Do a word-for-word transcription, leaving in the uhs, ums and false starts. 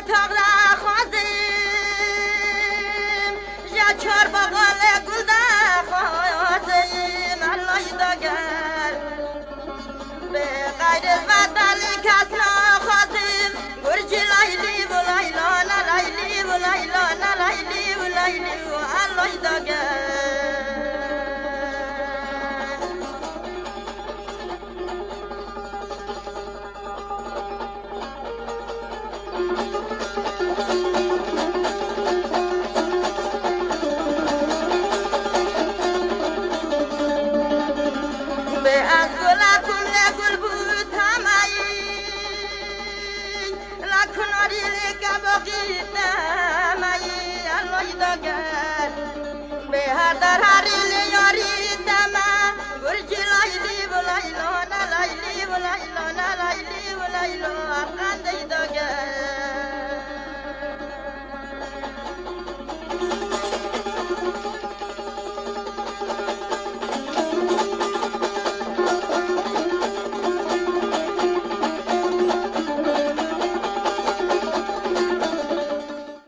Tağ daxwazim, ji çar bagalê gul daxwazim, Ellay dager. Bi xeyrê vetelî kes naxwazim, gurcî laylî û laylo, ne laylî û laylo, ne laylî û laylo, Ellay dager. Bê ez gula kum ne gul bû tamayî, la kunarî lê kebogî tamayî, Ellay dager. Bê her der herî lê yarî tema, gurcî laylî û laylo, ne laylî û laylo, ne laylî û laylo, arqan dey